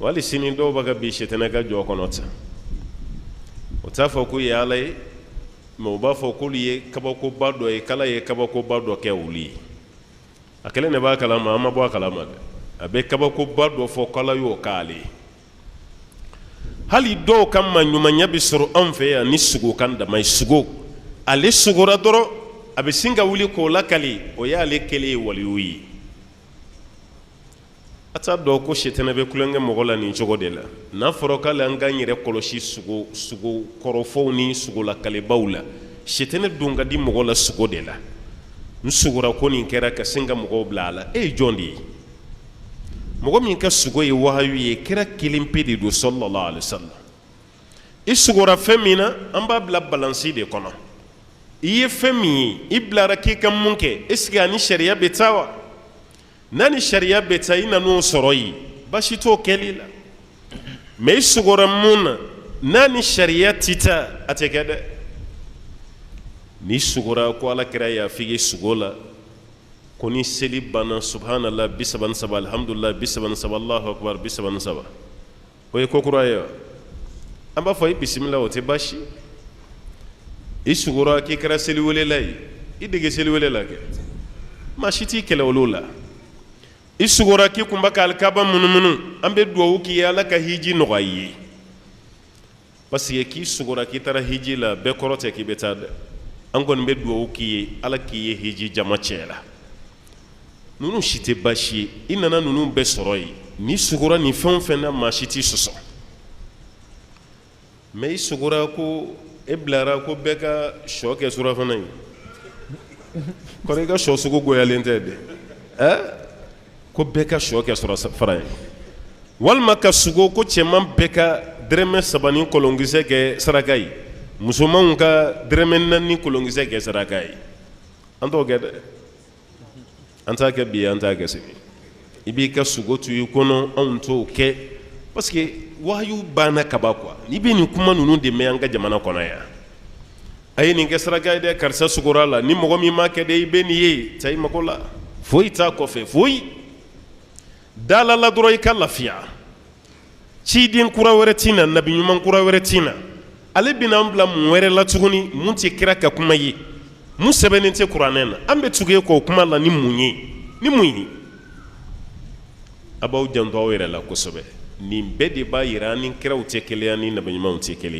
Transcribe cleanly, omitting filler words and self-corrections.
Hali sini dɔw bɛ ka bin sitanɛ ka jɔ kɔnɔ tan. O t'a fɔ k'u ye ala ye, mais u b'a fɔ k'olu ye kabakoba dɔ ye, k'ala ye kabakoba dɔ kɛ olu ye. A kelen de b'a kalama, an ma bɔ a kalama dɛ. A bɛ kabakoba dɔ fɔ k'ala y'o k'ale ye. Hali dɔw ka maa ɲumanya bɛ sɔrɔ anw fɛ yan ni sugokan dama ye. Sugo, ale sugora dɔrɔn, a bɛ sin ka wuli k'o lakali, o y'ale kɛlen ye waliyu ye. A t'a dɔn ko sitanɛ bɛ tulonkɛ mɔgɔ la nin cogo de la. N'a fɔra k'ale an k'an yɛrɛ kɔlɔsi sugo sugo kɔrɔfɔw ni sugolakalebaw la, sitanɛ don ka di mɔgɔ la sugo de la. N sugora ko nin kɛra, ka sin ka mɔgɔw bila a la. E ye jɔn de ye? Mɔgɔ min ka sugo ye wahayu ye, kira kelen pe de don, sallallahu alaihi wasallam. I sugora fɛn min na, an b'a bila balansi de kɔnɔ. I ye fɛn min ye, i bilara k'i ka mun kɛ, est-ce que a ni sariya bɛ taa wa? N'a ni sariya bɛ taa, i nan'o sɔrɔ yen, baasi t'o kɛli la. Mais i sugora mun na, n'a ni sariya tɛ taa, a tɛ kɛ dɛ. N'i sugora ko ala kira y'a f'i ye sugo la ko ni seli banna, subhanallah 33, alhamdulillah 33, allahu akbar 33, o ye ko kura ye wa? An b'a fɔ i bisimila, o tɛ baasi. I sugora k'i kɛra seliwelela ye, i dege seliwele la kɛ, maa si t'i kɛlɛ olu la. I sugora k'i kun bɛ ka alikaba munumunu, an bɛ dugawu k'i ye, ala ka hiji nɔgɔya i ye. Parce que k'i sugora k'i taara hiji la, bɛɛ kɔrɔ tɛ k'i bɛ taa dɛ. An kɔni bɛ dugawu k'i ye, ala k'i ye hiji jama cɛ la. Ninnu si tɛ baasi ye. I nana ninnu bɛɛ sɔrɔ yen. N'i sugora nin fɛn o fɛn na, maa si t'i sɔsɔ. Mais i sugora ko e bilara ko bɛɛ ka shɔ kɛ surafana ye, kɔrɔ i ka shɔ sugu goyalen tɛ dɛ. Ɛ, ko bɛɛ ka shɔ kɛ surafana ye, walima ka sugo ko cɛman bɛɛ ka dɛrɛmɛ 3 ni kolonkisɛ kɛ saraka ye, musomanw ka dɛrɛmɛ 4 ni kolonkisɛ kɛ saraka ye. An t'o kɛ dɛ. An t'a kɛ bi, an t'a kɛ sini. I b'i ka sugo to i kɔnɔ, anw t'o kɛ, parce que wahayu banna kaban quoi. N'i bɛ nin kuma ninnu de mɛn an ka jamana kɔnɔ yan, a ye nin kɛ saraka ye dɛ, karisa sugora la, ni mɔgɔ min m'a kɛ dɛ, i bɛ nin ye, taa i mago la, foyi t'a kɔfɛ, foyi. Dala la dɔrɔn i ka lafiya. Ciden kura wɛrɛ tɛ na, nabi ɲuman kura wɛrɛ tɛ na. Ale bɛna an bila mun wɛrɛ la tuguni, mun tɛ kira ka kuma ye, mun sɛbɛnnen tɛ kuranɛ na? An bɛ tugu e kɔ o kuma la ni mun ye, ni mun ye? A b'aw janto aw yɛrɛ la kosɛbɛ. Nin bɛɛ de b'a jira an ni kiraw tɛ kelen, an ni nabi ɲumanw tɛ kelen.